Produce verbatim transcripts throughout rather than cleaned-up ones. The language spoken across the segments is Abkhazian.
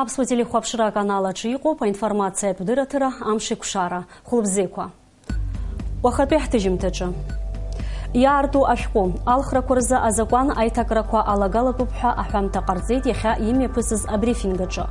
Аԥсуа телехәаԥшра аканал аҿы иҟоуп аинформациатә дырраҭара Амшеиқәшара. Хәылбзиақәа. Уахатәи ҳҭыжьымҭаҿы. Иаарту ашәҟәы алхрақәа рзы азакәан аиҭакрақәа алагалатәуп ҳәа аҳәамҭа ҟарҵеит иахьа имҩаԥысыз абрифинг аҿы.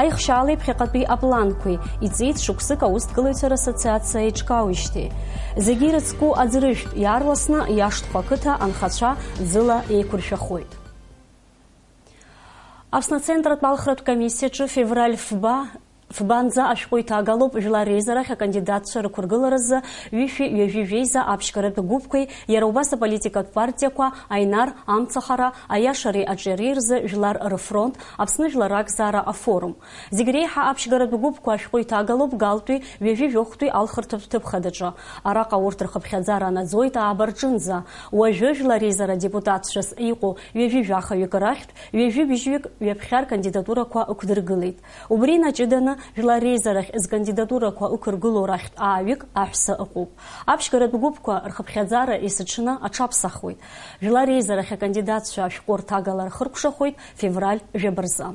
Аихшьаала иԥхьаҟатәи апланқәеи иҵит шықәсык аусҭгылаҩцәа рассоциациа еиҿкаауижьҭеи. Зегьы ирыцку аӡырыжәтә иаарласны Иаштхәа ақыҭа анхацәа ӡыла еиқәыршәахоит. Аԥсны ацентртә алхратә комиссиаҿы февраль фба, фбанӡа ашәҟәы иҭагалоуп жәлар реизарахь акандидатцәа рықәыргыларазы ҩышәи ҩажәи жәеиза аԥшьгаратә гәыԥқәеи, иара убас аполитикатә партиақәа, Аинар, Амцахара, Аиашареи Аҿиареи рзы Жәлар рыфронт, Аԥсны жәлар ракзаара афорум. Зегь реиҳа аԥшьгаратә гәыԥқәа ашәҟәы иҭагалоуп галтәи ҩажәи жәохәтәи алхырҭатә ҭыԥхадаҿы. Араҟа урҭ рхыԥхьаӡара анаӡоит ааба рҿынӡа. Уажәы жәлар реизара депутатцәас иҟоу ҩажәи жәахаҩык рахьтә ҩажәи быжьҩык ҩаԥхьа ркандидатурақәа ықәдыргылеит. Убри инаҷыданы, жәлар реизарахь зкандидатурақәа ықәыргылоу рахьтә ааҩык аҳәса ыҟоуп. Аԥшьгаратә гәыԥқәа рхыԥхьаӡара есыҽны аҽаԥсахуеит. Жәлар реизарахь акандидатцәа ашәҟәы рҭагала рхыркәшахоит февраль жәаба рзы.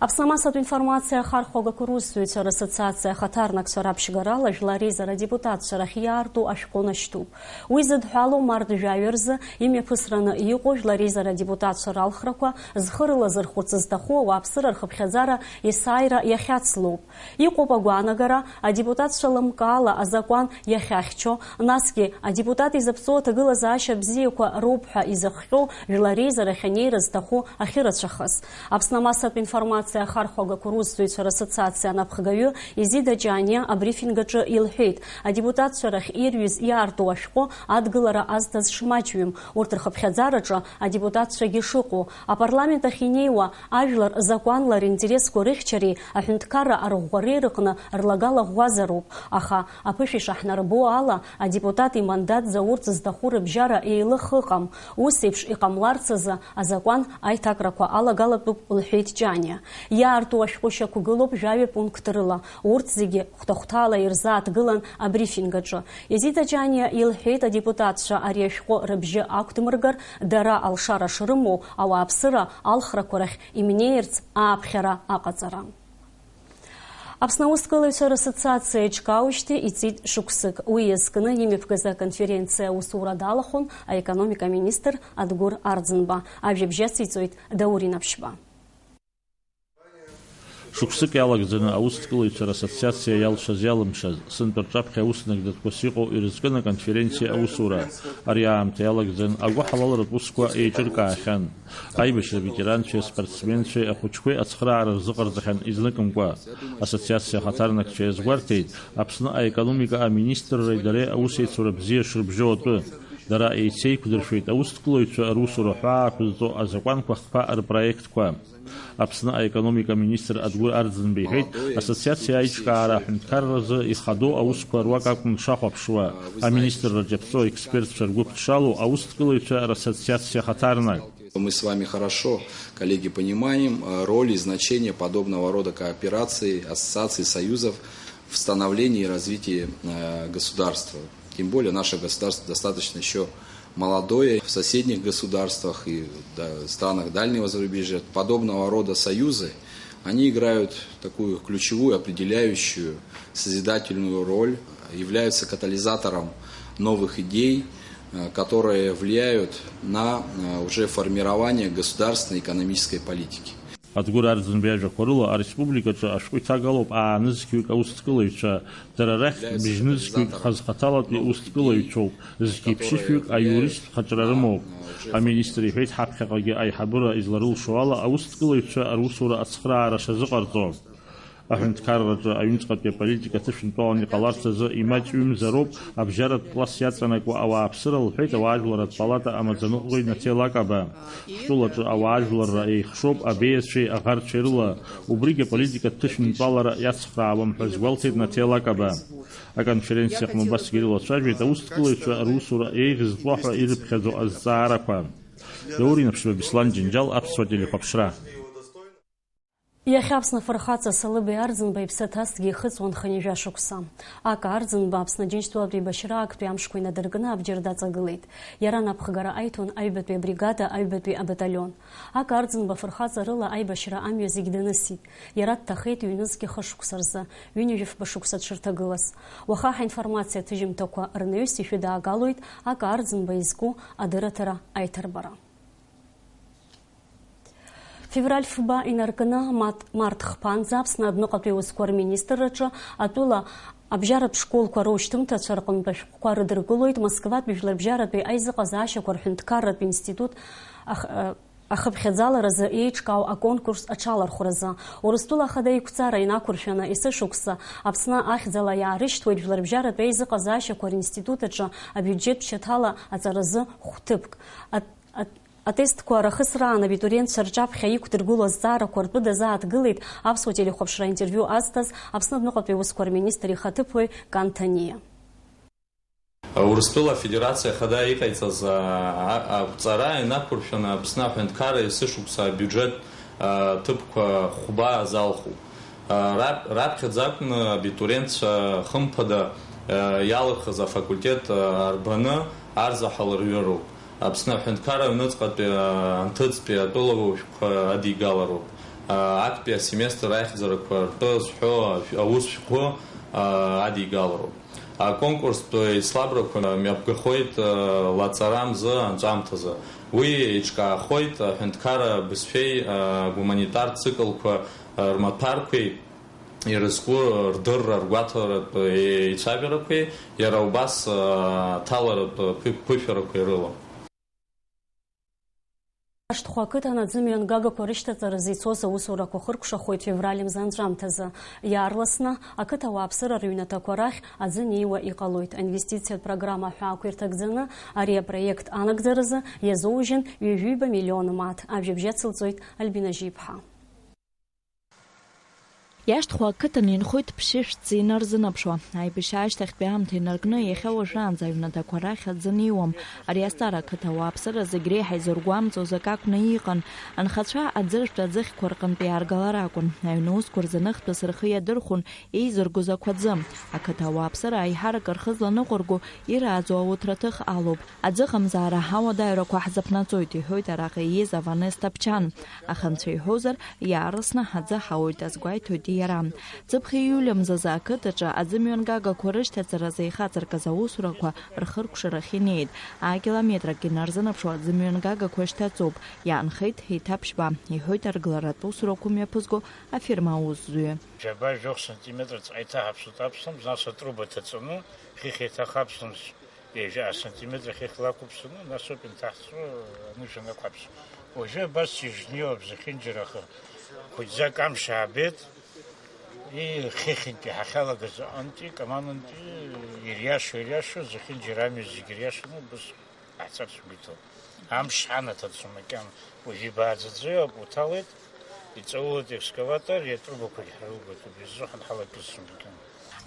Аԥсны амассатә информациа ахархәагақәа русзуҩцәа рассоциациа ахаҭарнакцәа раԥшьгарала жәлар реизара адепутатцәа рахь иаарту ашәҟәы нашьҭуп. Уи зыдҳәалоу март жәаҩа рзы имҩаԥысраны иҟоу жәлар реизара адепутатцәа ралхрақәа зхы рылазырхәырц зҭаху ауааԥсыра рхыԥхьаӡара есааира иахьацлоуп. Иҟоуп агәаанагара, адепутатцәа лымкаала азакәан иахьахьчо, насгьы адепутат изаԥҵоу аҭагылазаашьа бзиақәа роуп ҳәа изыхҟьоу жәлар реизарахь анеира зҭаху ахьырацәахаз. Аԥсны амассатә информациа ахархәагақәа русзуҩцәа рассоциациа анапхгаҩы Езида Ҷаниа абрифинг аҿы илҳәеит, адепутатцәа рахь ирҩыз иаарту ашәҟәы адгылара азҭаз шмаҷҩым, урҭ рхыԥхьаӡараҿы адепутатцәагьы шыҟоу, апарламент ахь инеиуа ажәлар закәанла ринтересқәа рыхьчареи аҳәынҭқарра арӷәӷәареи рыҟны рлагала ӷәӷәазароуп, аха аԥышәа ишаҳнарбо ала, адепутат имандат заурц зҭаху рыбжьара еилых ыҟам. Ус еиԥш иҟамларц азы азакәан аиҭакрақәа алагалатәуп, лҳәеит Ҷаниа. Иаарту ашәҟәы шьақәгылоуп жәаҩа пункт рыла, урҭ зегьы хәҭа-хәҭала ирзааҭгылан абрифинг аҿы. Езида Ҷаниа илҳәеит, адепутатцәа ари ашәҟәы рыбжьы ақәдмыргар, дара алшара шрымоу ауааԥсыра алхрақәа рахь имнеирц ааԥхьара аҟаҵара. Аԥсны аусҭгылаҩцәа рассоциациа еиҿкаауижьҭеи иҵит шықәсык. Уи иазкны имҩаԥгаз аконференциа аусура далахәын аекономика аминистр Адгәыр Арӡынба. Ажәабжь ациҵоит Даур Инаԥшьба. Шықәсык иалагӡаны аусҭгылаҩцәа рассоциациа иалшаз-иалымшаз, сынтәа рҿаԥхьа аус нагӡатәқәас иҟоу ирызкын аконференциа аусура. Ари аамҭа иалагӡан агәыҳалалратә усқәа еиҿыркаахьан. Аибашьра ветеранцәеи аспортсменцәеи ахәыҷқәеи ацхыраара рзыҟарҵахьан изныкымкәа. Ассоциациа ахаҭарнакцәа иазгәарҭеит Аԥсны аекономика аминистрреи дареи аусеицура бзиа шрыбжьоу атәы. Дара еицеиқәдыршәеит аусҭгылаҩцәа русура ҳәаа ақәызҵо азакәанқәа хԥа рпроектқәа. Аԥсны аекономика министр Адгәыр Арӡынба иҳәеит, ассоциациа аиҿкаара аҳәынҭқарразы ихадоу аусқәа руак акәны дшахәаԥшуа, аминистрраҿы иаԥҵоу аекспертцәа ргәы ԥҽҽало аусҭгылаҩцәа рассоциациа ахаҭарнак. Мы с вами хорошо, коллеги, понимаем, э, роль и значение подобного рода коопераций, ассоциаций, союзов в становлении и развитии, э, государства. Тем более наше государство достаточно ещё молодое. В соседних государствах и, да, странах дальнего зарубежья подобного рода союзы, они играют такую ключевую, определяющую, созидательную роль, являются катализатором новых идей, э, которые влияют на, э, уже формирование государственной экономической политики. Адгәыр Арӡынба иажәақәа рыла, ареспубликаҿы ашәҟәы иҭагалоуп аа нызқьҩык аусҭгылаҩцәа, дара рахьтә бжь нызқьҩык хазхаҭалатәи усҭгылаҩцәоуп, зқьи ԥшьышәҩык аиурист хаҿра рымоуп. Аминистр иҳәеит, ҳаԥхьаҟагьы аиҳабыра изларылшо ала, аусҭгылаҩцәа русура ацхыраара шазыҟарҵо. Аҳәынҭқарраҿы аҩныҵҟатәи аполитика ҭышәынтәалан иҟаларц азы имаҷҩымзароуп абжьаратә класс иаҵанакуа ауааԥсыра, лҳәеит ауаажәларратә палата амаӡаныҟәгаҩ Наҭел Акаба. Ҳтәылаҿы ауаажәларра еихшоуп абеиацәеи аӷарцәеи рыла, убригь аполитикатә ҭышәынтәалара иацхраауам ҳәа азгәалҭеит Наҭел Акаба. Аконференциаҟны убасгьы ирылацәажәеит аусҭгылаҩцәа русура еиӷьызтәуа ҳәа ирыԥхьаӡо азҵаарақәа. Даур Инаԥшьба, Беслан Џьынџьал, Аԥсуа телехәаԥшра. Иахьа Аԥсны афырхаҵа Салыбеи Арӡынба иԥсы ҭазҭгьы ихыҵуан хынҩажәа шықәса. Ака Арӡынба Аԥсны Аџьынџьтәылатәи еибашьра актәи амшқәа инадыркны абџьар даҵагылеит. Иара напхгара аиҭон аҩбатәи абригада аҩбатәи абаталион. Ака Арӡынба афырхаҵа рыла аибашьра амҩа зегь данысит. Иара дҭахеит ҩнызқьи хышықәса рзы, ҩынҩажәи фба шықәса дшырҭагылаз. Уаха ҳаинформациа аҭыжьымҭақәа рнаҩс ишәыдаагалоит Ака Арӡынба изку адырраҭара аиҭарбара. Февраль фба инаркны мат-, март хԥанӡа Аԥсны адәныҟатәи аусқәа рминистрраҿы атәыла абжьаратә школқәа рушьҭымҭацәа рҟынтә ашәҟәқәа рыдыркылоит Москватәи жәларбжьаратәи аизыҟазаашьақәа рҳәынҭқарратә институт ах-, ахыԥхьаӡаларазы еиҿкаау аконкурс аҽалархәразы. Урыстәыла Ахада еиқәҵара инақәыршәаны есышықәса Аԥсны ахьӡала иаарышьҭуеит жәларбжьаратәи аизыҟазаашьақәа ринститут аҿы абиуџьет ԥшьаҭала аҵаразы хәҭыԥк. Ат-, ат-, Атестқәа рахысраан абитуриентцәа рҿаԥхьа иқәдыргылоу азҵаарақәа ртәы дазааҭгылеит аԥсуа телехәаԥшра интервиу азҭаз Аԥсны адәныҟатәи аусқәа рминистр ихаҭыԥуаҩ Кан Ҭаниа. Урыстәыла Афедерациа Ахада иҟаиҵаз, а, а, ақәҵара инақәыршәаны Аԥсны аҳәынҭқарра есышықәса абиуџьет, а, ҭыԥқәа хәба залхуп. А, рап-, раԥхьаӡа акәны абитуриентцәа хымԥада, а, иалырхыз афакультет, а, арбаны арзаҳал рҩыроуп. Аԥсны аҳәынҭқарра аҩныҵҟатәи, а, анҭыҵтәи атәылаушәҟәқәа адигалароуп. А, актәи асеместр аихьӡарақәа ртәы зҳәо ашә-, аус шәҟәы, а, адигалароуп. Аконкурстә еицлабрақәа мҩаԥгахоит, э, лаҵара мзы анҵәамҭазы. Уи еиҿкаахоит аҳәынҭқарра бызшәеи, э, гуманитартә циклқәа, э, рмаҭәарқәеи ирызку рдырра, ргәаҭаратә еицәажәарақәеи, иара убас, э, аҭаларатә ԥы-, ԥышәарақәеи рыла. Ашҭхәа ақыҭан аӡымҩангагақәа рышьҭаҵаразы ицоз аусурақәа хыркәшахоит февраль мза анҵәамҭазы. Иаарласны ақыҭа ауааԥсыра рыҩнаҭақәа рахь аӡы неиуа иҟалоит. Аинвестициатә программа аҳәаақәа ирҭагӡаны ари апроект анагӡаразы иазоужьын ҩажәиба миллион мааҭ. Ажәабжь ацылҵоит Альбина Жиԥҳа. Иашьҭхәа ақыҭан инхоит ԥшьышә ҵины рзынаԥшуа. Аибашьра ашьҭахьтәи аамҭа инаркны, иахьа уажәраанӡа аҩнаҭақәа рахь аӡы неиуам. Ари азҵаара ақыҭа ауааԥсыра зегь реиҳа изыргәамҵуаз акы акәны иҟан. Анхацәа аӡыршәтә аӡыхьқәа рҟынтә иааргалар акәын. Аҩны аусқәа рзы ныхтәыс рхы иадырхәон еизыргоз ақәа аӡы. Ақыҭа ауааԥсыра аиҳарак рхы зланыҟәырго ирааӡо ауҭраҭых алоуп. Аӡыхымзаара ауадаҩрақәа ҳзаԥнаҵоит, иҳәоит араҟа ииз Аванес Ҭаԥчан. Аха анцәа иҳәозар, иаарласны ҳаӡы ҳауеит, азгәеиҭоит иара. Ҵыԥх ииуль мзазы ақыҭаҿы аӡымҩангагақәа рышьҭаҵаразы ихаҵаркыз аусурақәа рхыркәшарахь инеит. Акилометрак инарзынаԥшуа аӡымҩангагақәа шьҭаҵоуп. Иаанхеит еиҭа ԥшьба, иҳәоит аргыларатә усурақәа мҩаԥызго афирма аусзуҩы. Џьаба жәохә сантиметр ҵҟа иҭаҳаԥсоит аԥслымӡ, нас атруба ҭаҵаны, хыхь еиҭахаԥслымӡ. Ҩажәа сантиметр хыхь лакәуп сымоу, нас ауп инҭаҳҵо анышә анақәаԥс. Уажәы абас сижнеиуа абзахьынџьара ахы. Хәыҷӡак амш аабеит, и, хыхьынтәи ҳахьалагаз аҟынтәи, Каманынтәи, ириашо, ириашо, зехьынџьара амҩа зегь ириашаны убыс ҳцарц сгәы иҭоуп. Амш ҳанаҭаӡом макьана. Уажәы ибааӡаӡои акәу ҭалеит, иҵаулоит екскаватор, иатрубақәагь ҳрылгоит, убри азы ҳанҳалакьысуам макьана.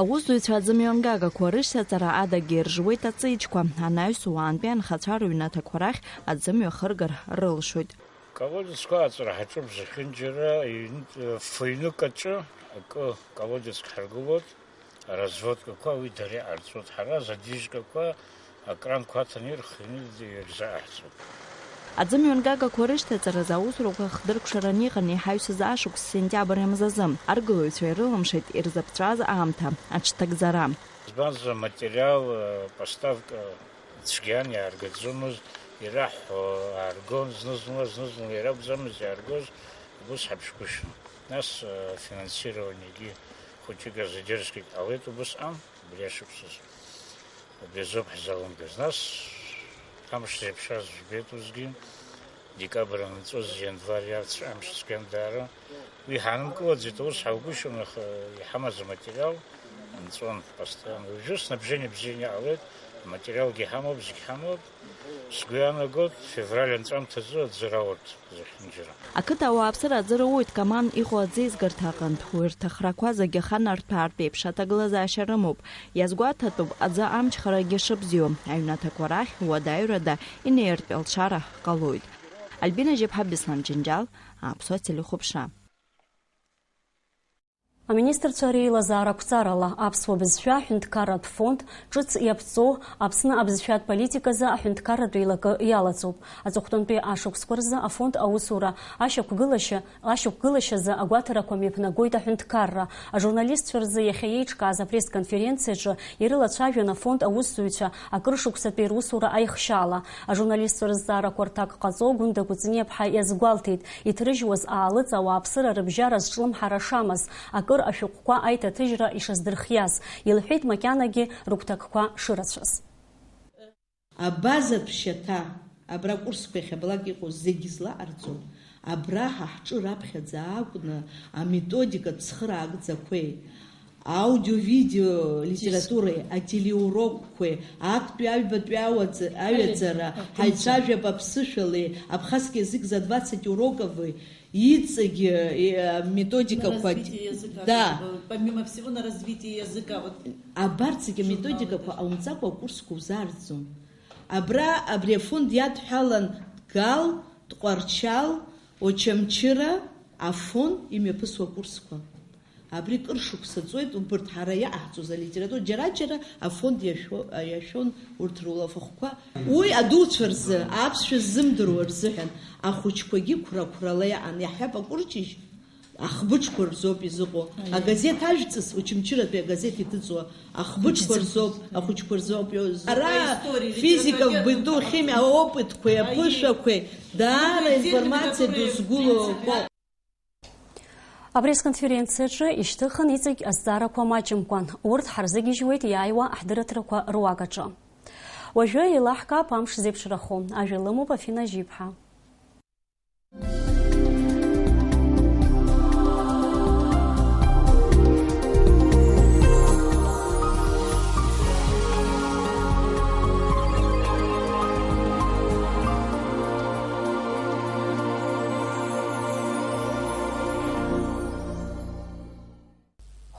Аусзуҩцәа аӡымҩангагақәа рышьҭаҵара адагьы иржуеит аҵеиџьқәа, анаҩс уаантәи анхацәа рыҩнаҭақәа рахь аӡымҩа хыргар рылшоит. Колодецқәа аҵара ҳаҿуп зехьынџьара, ҩн-, фыҩнык аҿы акы колодецк ҳаргылоит, разводкақәа уи дара иҟарҵоит, ҳара задвижкақәа акранқәа аҭаны ирхианы ирзааҳҵоит. Аӡымҩангагақәа рышьҭаҵаразы аусурақәа хдыркәшараны иҟан иҳаҩсыз ашықәс сентиабр мзазы. Аргылаҩцәа ирылымшеит ирзаԥҵәаз аамҭа, аҽҭагӡара. Избанзар, аматериал, э, поставка цәгьан, иааргаӡомызт, ираҳҳәо ааргон, зны-зынла, зны-зынла иара акәӡамызт иааргоз, убыс ҳаԥшгәышьон. Нас, э, финансированиагьы хәыҷык азадержкагь ҟалеит убысҟан, убри ашықәсазы. Убри азоуп ҳзалымгаз. Нас амш зеиԥшраз жәбеит усгьы, декабр анҵәоз, ианвар иарцә амш цәгьан даара. Уи ҳанымкылаӡеит, аус ҳаугәышьон, аха иҳамаз аматериал нҵәон постоянно. Уажәы снабжьани бзианы иҟалеит, аматериалгьы ҳамоуп, зегь ҳамоуп. Сгәы иаанагоит, февраль анҵәамҭазы аӡы раурц зехьынџьара. Ақыҭа ауааԥсыра аӡы роуеит Каман иҟоу аӡеизгарҭа аҟынтә. Уи рҭахрақәа зегьы аханарҭәаартә еиԥш аҭагылазаашьа рымоуп. Иазгәаҭатәуп аӡы амчхарагьы шыбзиоу. Аҩнаҭақәа рахь уадаҩрада инеиртә алшара ҟалоит. Альбина Жьаԥҳа, Беслан Џьынџьал, Аԥсуа телехәаԥшра. Аминистрцәа реилазаара ақәҵарала аԥсуа бызшәа аҳәынҭқарратә фонд ҿыц иаԥҵоу Аԥсны абызшәатә политиказы аҳәынҭқарратә еилакы иалаҵоуп. Аҵыхәтәантәи ашықәсқәа рзы афонд аусура ашьақәгылашьа, ашьақәгылашьазы агәаҭарақәа мҩаԥнагоит аҳәынҭқарра. Ажурналистцәа рзы иахьа еиҿкааз апресс-конференциаҿы ирылацәажәон афонд аусзуҩцәа акыр шықәсатәи русура аихшьаала. Ажурналистцәа рызҵаарақәа рҭак ҟаҵо Гәында Кәыҵниаԥҳа иазгәалҭеит, иҭрыжьуаз аалыҵ ауааԥсыра рыбжьара зҿлымҳара шамаз, акыр ашәҟәқәа аиҭаҭыжьра ишаздырхиаз, илҳәеит макьанагьы рыгәҭакқәа шырацәаз. Абазатә шьаҭа, абра акурсқәа иахьабалак иҟоу зегь злаҟарҵо, абра ҳа ҳҿы раԥхьаӡа акәны аметодикатә цхыраагӡақәеи, аудио-видео литературеи, ателеурокқәеи, актәи аҩбатәи ауаӡ-, аҩаӡара, ҳаицәажәап аԥсышәалеи, абхазский язык за двадцать уроков-и, иҵегь, э, методикақәа. На развитие языка, да, чтобы, помимо всего, на развитие языка, вот. Абарҭ зегьы аметодикақәа ҟаумҵакәа акурсқәа узаарӡом. Абра, абри афонд иадҳәалан Гал, Тҟәарчал, Очамчыра, Афон имҩаԥысуа акурсқәа. Абри кыр шықәса ҵуеит, убырҭ ҳара иаҟаҳҵоз алитература, џьара-џьара афонд иашәо-, иашәон урҭ рулафахәқәа. Уи адуцәа рзы, аԥсшәа ззымдыруа рзыҳәан, ахәыҷқәагьы қәра-қәрала иаҟан, иаҳҳәап, акәырҷыжь ахбыџқәа рзоуп изыҟоу. Агазеҭ ажәҵыс, Очамчыратәи агазеҭ иҭыҵуа ахбыџқәа рзоуп, ахәыҷқәа рзоуп. Ара физика, быту, химиа, аопытқәеи, аԥышәақәеи, даара информациа ду згәылоу акоуп. Апресс-конференциаҿы ишьҭыхын иҵегь азҵаарақәа маҷымкәан, урҭ ҳарзыгьежьуеит иааиуа аҳдырраҭарақәа руак аҿы. Уажәы еилаҳкаап амш зеиԥшрахо, ажәа лымоуп Афина Жьиԥҳа.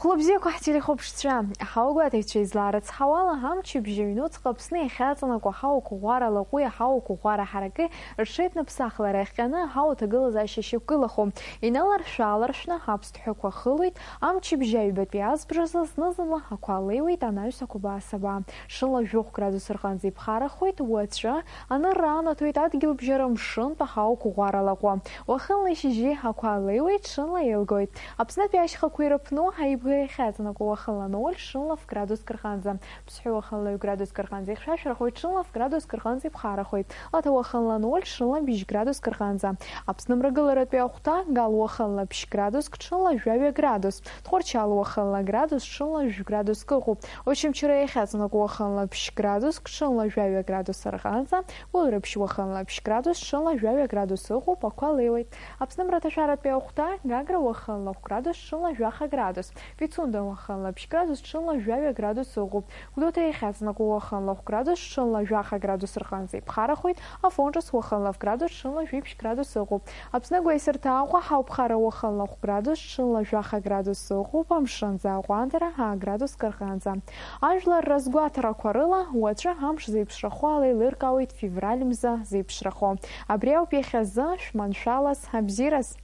Хәлыбзиақәа ҳтелехәаԥшцәа, ҳаугәаҭаҩцәа излаарыцҳауала, амчыбжьаҩ нуцҟа Аԥсны иахьаҵанакуа ҳауақәа ӷәара лаҟәи аҳауақәа ӷәара ҳаракы рҽеиднаԥсахлара иахҟьаны аҳауа ҭагылазаашьа шьақәгылахо, иналаршә-ааларшәны аԥсҭҳәақәа хылоит, амчыбжьа аҩбатәи азбжазы зны-зынла ақәа леиуеит анаҩсақәа баасаба. Шынла жәохә градус рҟынӡа иԥхарахоит, уаҵәы анырра анаҭоит адгьылбжьара мшынтә аҳауақәа ӷәара лаҟәы. Уахынла ишьыжьи ақәа леиуеит, шынла еилгоит. Аԥснытәи ашьхақәа ирыԥну аибгара иахьаҵанакуа уахынла ноль, шынла ф градуск рҟынӡа. Ԥсҳәы уахынла ҩ градуск рҟынӡа ихьшәашәарахоит, шынла ф градуск рҟынӡа иԥхарахоит. Лаҭа уахынла ноль, шынла бжь градуск рҟынӡа. Аԥсны мрагыларатәи ахәҭа, Гал уахынла бжь градуск, ҽынла жәаҩа градус. Тҟәарчал уахынла градус, ҽынла жәградуск ыҟоуп. Очамчыра иахьаҵанакуа уахынла бжь градуск, ҽынла жәаҩа градус рҟынӡа. Гәылрыԥшь уахынла бжь градус, ҽынла жәаҩа градус ыҟоуп, ақәа леиуеит. Аԥсны мраҭашәаратәи ахәҭа, Гагра уахынла хә градус, ҽынла жәаха градус. Пицунда уахынла бжь градус, ҽынла жәаҩа градус ыҟоуп. Гәдоуҭа иахьаҵанакуа уахынла хә градус, ҽынла жәаха градус рҟынӡа иԥхарахоит. Афон ҿыц уахынла ф градус, ҽынла жәибжь градус ыҟоуп. Аԥсны агәеисырҭа Аҟәа ҳауԥхара уахынла хә градус, ҽынла жәаха градус ыҟоуп, амшынӡы аҟәандара аа градуск рҟынӡа. Ажәлар разгәаҭарақәа рыла, уаҵәы амш зеиԥшрахо ала еилыркаауеит февраль мза зеиԥшрахо. Абри ауп иахьазы шәманшәалаз, абзиараз.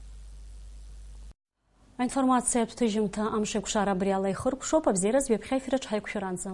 Аинформациатә ҭыжьымҭа амшеикәшара абри ала ихыркәшоуп, абзиараз ҩаԥхьа ефир аҿы ҳаиқәшәаранӡа.